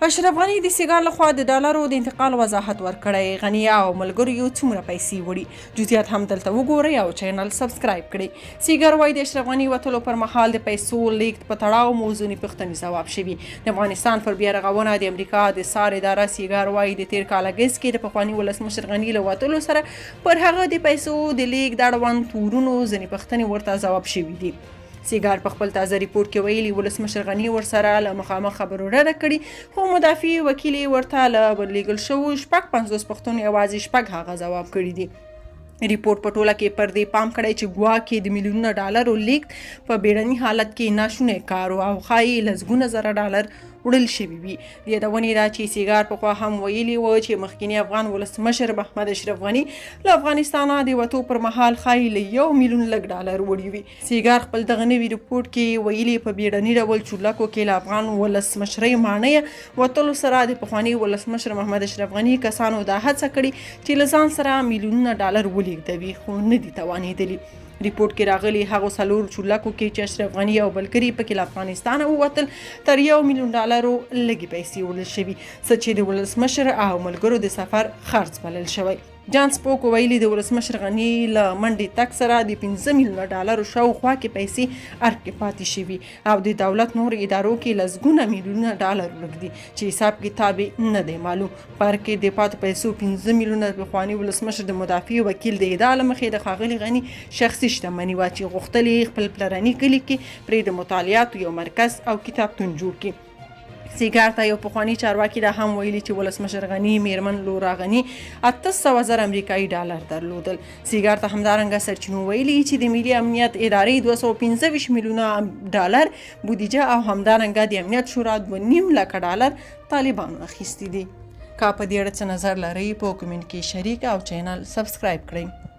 اشرف غني د سیګار لخوا د ډالرو د انتقال وضاحت ورکړی، غني او ملګرو یې څومره پیسې وړي؟ جزئیات هم دلته وګورئ او چینل سبسکرایب کړئ. سیګار وایي د اشرف غني وتلو پر مهال د پیسو لیږد په تړاو موزونې پوښتنې ځواب شوي. د افغانستان پر بیا رغونه د امریکا د څار اداره سیګار وایي د تیر کال اګست کې د پخواني ولسمشر غني له وتلو سره پر هغه د پیسو د لیږد اړوند تورونو ځینې پوښتنې ورته ځواب شوي دي. سیګار په خپل تازه رپورټ کې ویلي، ولسمشر غني ورسره له مخامخ خبرو ډډه کړې، خو مدافع وکیل یې ورته له ورلېږل شوو 56 پوښتنو یوازې شپږ هغه ځواب کړي دي. رپورټ په ټوله کې پر دې پام کړی چې ګواکې د میلیونونه ډالرو لیږد په بیړني حالت کې ناشونی کار و او ښايي لسګونه زره ډالر وړل شوي وي. د یادونې ده چې سیګار پخوا هم ویلي و چې مخکینی افغان ولسمشر محمد اشرف غني له افغانستانه د وتو پر مهال ښايي له یو میلیون لږ ډالر وړي وي. سیګار خپل دغه نوي رپورټ کې ویلي، په بیړني ډول چورلکو کې له افغان ولسمشرۍ ماڼۍ وتلو سره د پخواني ولسمشر محمد اشرف غني کسانو دا هڅه کړې چې له ځان سره میلیونونه ډالر ولیږدوي، خو نه دي توانېدلي. رپورټ کې راغلي، هغو څلور چورلکو کې چې اشرف غني او ملګري پکې له افغانستانه ووتل، تر یو میلیون ډالرو لږې پیسې وړل شوي، څه چې د ولسمشر او ملګرو د سفر خرڅ بلل شوی. جان سپوک ویلي، د ولسمشر غني له منډې تګ سره د 5 میلیونه ډالرو شاوخوا کې پیسې ارګ کې پاتې شوي او د دولت نورو ادارو کې لسګونه میلیونه ډالر ورک دي چې حساب کتاب یې نه دی معلوم. په ارګ کې د پاتو پیسو 5 میلیونه د پخواني ولسمشر د مدافع وکیل د ادعا له مخې د ښاغلي غني شخصي شتمني وه چې غوښتل یې خپل پلرني کلي کې پرې د مطالعاتو یو مرکز او کتابتون جوړ کړي. سیګار ته یو پخواني چارواکي دا هم ویلي چې ولسمشر غني میرمن لورا غني 800 زره امریکایي ډالر درلودل. سیګار ته همدارنګه سرچینو ویلي چې د ملي امنیت ادارې 225 میلیونه ډالر بودیجه او همدارنګه د امنیت شورا 2.5 لکه ډالر طالبانو اخیستي دي. که په دې اړه څه نظر لرئ، په کومنټ کې شریک او چینل سبسکرایب کړئ.